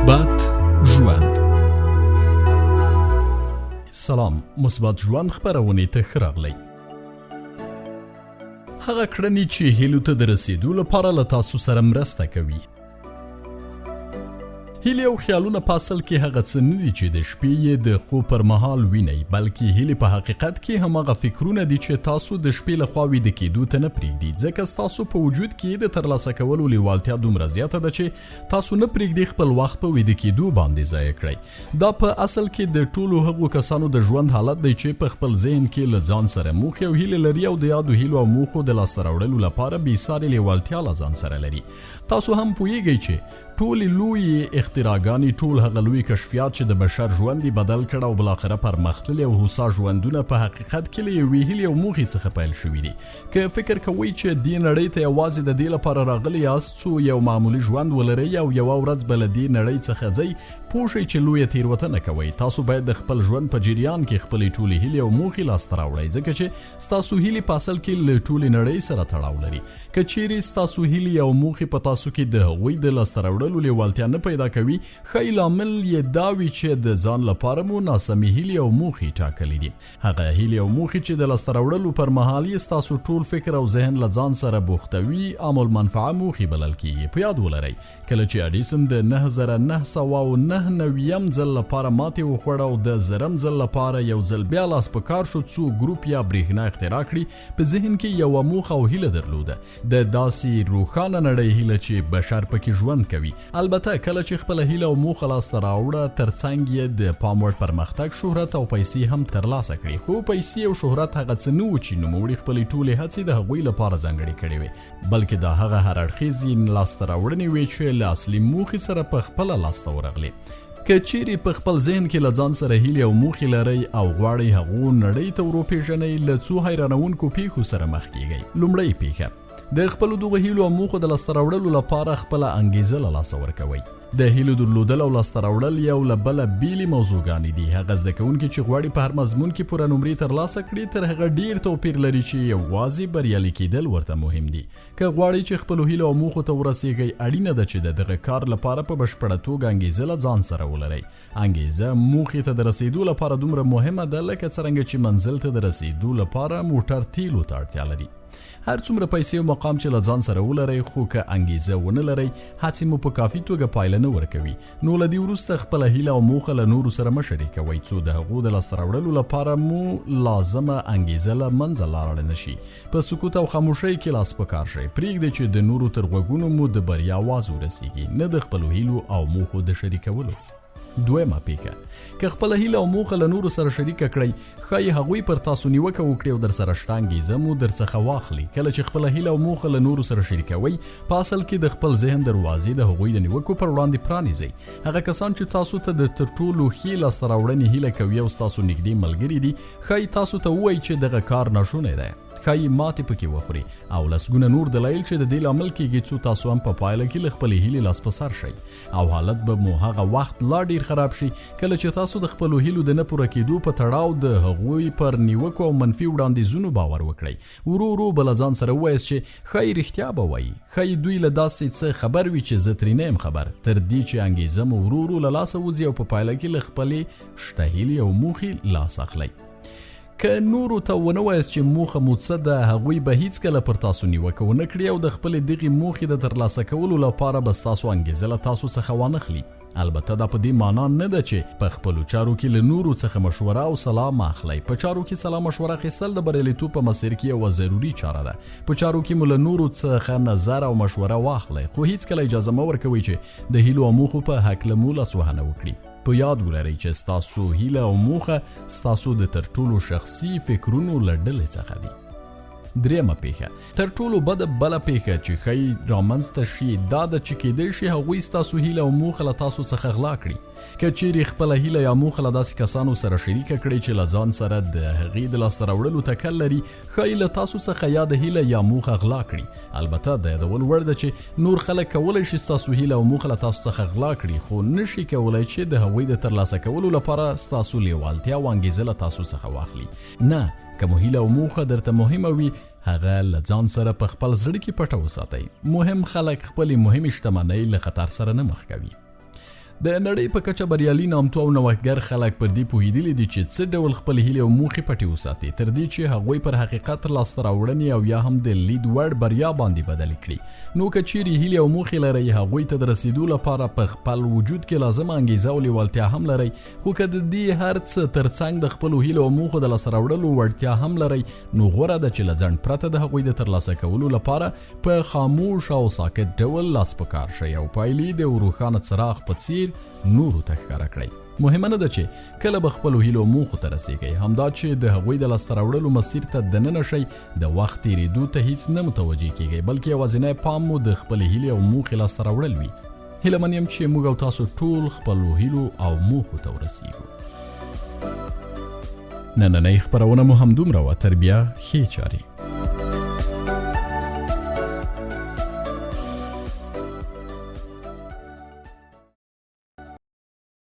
مثبت ژوند. سلام، مثبت ژوند خبرونه ته ښه راغلی. هغه کړنې چې هیلو ته د رسیدو لپاره له تاسو سره مرسته کوي. هیلې او خیالونه په اصل کې هغه څه نه دي چې د شپې یې د خوب پر مهال وینئ، بلکې هیلې په حقیقت کې هماغه فکرونه دي چې تاسو د شپې لخوا ویده کېدو ته نه پرېږدي، ځکه ستاسو په وجود کې د ترلاسه کولو لیوالتیا دومره زیاته ده چې تاسو نه پرېږدي خپل وخت په ویده کېدو باندې ضایع کړئ. دا په اصل کې د ټولو هغو کسانو د ژوند حالت دی چې په خپل ذهن کې له ځان سره موخې او هیلې لري او د یادو هیلو او موخو د لاسته راوړلو لپاره بې سارې لیوالتیا له ځان سره لري. تاسو هم پوهیږئ چې ټولې لویې اختراعګانې، ټول هغه لوی کشفیات چې د بشر ژوند یې بدل کړ او بالاخره پرمختللي او هوسا ژوندونه په حقیقت کې له یوې هیلې او موخې څخه پیل شوي دي. که فکر کوئ چې دې نړۍ ته یوازې د دې لپاره راغلي یاست څو یو معمولي ژوند ولرئ او یوه ورځ به له دې نړۍ څخه ځئ، پوه شئ چې لویه تیروتنه کوئ. تاسو باید د خپل ژوند په جریان کې خپلې ټولې هیلې او موخې لاسته راوړئ، ځکه چې ستاسو هیلې په اصل کې له ټولې نړۍ سره تړاو لري. که چیرې ستاسو هیلې او موخې په تاسو کې د هغوی د لاسته راوړلو لیوالتیا نه پیدا کوي، ښایي لامل یې دا وي چې د ځان لپاره مو ناسمې هیلې او موخې ټاکلې دي. هغه هیلې او موخې چې د لاسته راوړلو پر مهال یې ستاسو ټول فکر او ذهن له ځان سره بوختوي، عام المنفعه موخې بلل کیږي. په یاد ولرئ، کله چې اډیسن د 9999 ځل لپاره ماتې وخوړه او د زرم ځل لپاره یو ځل بیا لاس په کار شو څو ګروپ یا برېښنا اختراع کړي، په ذهن کې یوه موخه او هیله درلوده، د داسې روښانه نړۍ هیله چې بشر پکې ژوند کوي. البته کله چې خپله هیله او موخه لاسته راوړه، ترڅنګ یې د پام وړ پرمختګ، شهرت او پیسې هم ترلاسه کړې. خو پیسې او شهرت هغه څه نه وو چې نوموړي خپلې ټولې هڅې د هغوی لپاره ځانګړې کړې وې، بلکې دا هغه هر اړخیزې لاسته راوړنې وې چې له اصلي موخې سره په خپله لاسته ورغلې. که چیرې په خپل ذهن کې له ځان سره هیلې او موخې لرئ او غواړئ هغو نړۍ ته وروپېژنئ، له څو حیرانوونکو پیښو سره مخ کیږئ. لومړۍ پیښه: د خپلو دغو هیلو او موخو د لاسته راوړلو لپاره خپله انګیزه له لاسه ورکوئ. د هیلو درلودل او لاسته راوړل یو له بله بیلې موضوعګانې دي. هغه زده کوونکي چې غواړي په هر مضمون کې پوره نمرې ترلاسه کړي، تر هغه ډیر توپیر لري چې یوازې بریالي کیدل ورته مهم دي. که غواړئ چې خپلو هیلو او موخو ته ورسیږئ، اړینه ده چې د دغه کار لپاره په بشپړه توګه انګیزه له ځان سره ولرئ. انګیزه موخې ته د رسیدو لپاره دومره مهمه ده لکه څرنګه چې منزل ته د رسیدو لپاره موټر تیلو ته اړتیا لري. هر څومره پیسې او مقام چې له ځان سره ولرئ، خو که انګیزه ونه لرئ، هڅې مو په کافي توګه پایله نه ورکوي. نو له دې وروسته خپله هیله او موخه له نورو سره مه شریکوئ، څو د هغو د لاسته راوړلو لپاره مو لازمه انګیزه له منځه لاړه نه شي. په سکوت او خاموشۍ کې لاس په کار شئ. پرېږدئ چې د نورو تر غوږونو مو د بریا اواز ورسیږي، نه د خپلو هیلو او موخو د شریکولو. دویمه پیښه: که خپله هیله او موخه له نورو سره شریکه کړئ، ښایي هغوی پر تاسو نیوکه وکړي او درسره شته انګیزه مو درڅخه واخلي. کله چې خپله هیله او موخه له نورو سره شریکوئ، په اصل کې د خپل ذهن دروازې د هغوی د نیوکو پر وړاندې پرانیزئ. هغه کسان چې تاسو ته د تر ټولو ښې لاسته راوړنې هیله کوي او ستاسو نږدې ملګري دي، ښایي تاسو ته ووایي چې دغه کار ناشونی دی، ښایي ماتې پکې وخوري او لسګونه نور دلایل چې د دې لامل کیږي څو تاسو هم په پایله کې له خپلې هیلې لاس په سر شئ. او حالت به مو هغه وخت لا ډیر خراب شي کله چې تاسو د خپلو هیلو د نه پوره کیدو په تړاو د هغوی پر نیوکو او منفي وړاندیزونو باور وکړئ. ورو ورو به له ځان سره ووایاست چې ښایي رښتیا به وایي، ښایي دوی له داسې څه خبر وي چې زه ترې نه یم خبر، تر دې چې انګیزه مو ورو ورو له لاسه وځي او په پایله کې له خپلې شته هیلې او موخې لاس اخلئ. که نورو ته ونه وایاست چې موخه مو څه ده، هغوی به هیڅکله پر تاسو نیوکه ونه کړي او د خپلې دغې موخې د ترلاسه کولو لپاره به ستاسو انګیزه له تاسو څخه وانخلي. البته دا په دې معنا نه ده چې په خپلو چارو کې له نورو څخه مشوره او سلا مه اخلئ. په چارو کې سلا مشوره اخیستل د بریالیتوب په مسیر کې یوه ضروري چاره ده. په چارو کې مو له نورو څخه نظر او مشوره واخلئ، خو هیڅکله اجازه مه ورکوئ چې د هیلو او موخو په هکله مو لاسوهنه وکړي. په یاد ولرئ چې ستاسو هیله او موخه ستاسو د تر ټولو شخصي فکرونو له ډلې څخه دي. دریمه پیښه: تر ټولو بده بله پیښه چې ښایي رامنځته شي دا ده چې کیدای شي هغوی ستاسو هیله او موخه له تاسو څخه غلا کړي. که چیرې خپله هیله یا موخه له داسې کسانو سره شریکه کړئ چې له ځان سره د هغې د لاسته راوړلو تکل لري، ښایي له تاسو څخه یاده هیله یا موخه غلا کړي. البته د یادولو وړ ده چې نور خلک کولی شي ستاسو هیله او موخه له تاسو څخه غلا کړي، خو نشي کولی چې د هغوی د ترلاسه کولو لپاره ستاسو لیوالتیا او انګیزه له تاسو څخه واخلي. نه، که مو هیله او موخه درته مهمه وي، هغه له ځان سره په خپل زړه کې پټه وساتئ. مهم خلک خپلې مهمې شتمنۍ له خطر سره نه مخ کوي. د نړۍ په کچه بریالي، نامتو او نوښتګر خلک پر دې پوهېدلي دي چې څه ډول خپلې هیلې او موخې پټې وساتي، تر دې چې هغوی پر حقیقت لاسته راوړنې او یا هم د لید وړ بریا باندې بدلې کړي. نو که چیرې هیلې او موخې لرئ، هغوی ته د رسېدو لپاره په خپل وجود کې لازمه انګیزه او لیوالتیا هم لرئ، خو که د دې هر څه ترڅنګ د خپلو هیلو او موخو د لاسته راوړلو وړتیا هم لرئ، نو غوره ده چې له ځنډ پرته د هغوی د ترلاسه کولو لپاره په خاموش او ساکت ډول لاس په کار شئ او پایلې د روښانه څراغ په څیر نورو ته ښکاره کړئ. مهمه نه ده چې کله به خپلو هیلو موخو ته رسیږئ، همدا چې د هغوی د لاسته راوړلو مسیر ته دننه شئ، د وخت تیریدو ته هیڅ نه متوجه کیږئ، بلکې یوازینی پام مو د خپلې هیلې او موخې لاسته راوړل وي. هیله من یم چې موږ او تاسو ټول خپلو هیلو او موخو ته ورسیږو. نننۍ خپرونه مو همدومره وه. تر بیا، ښې چارې.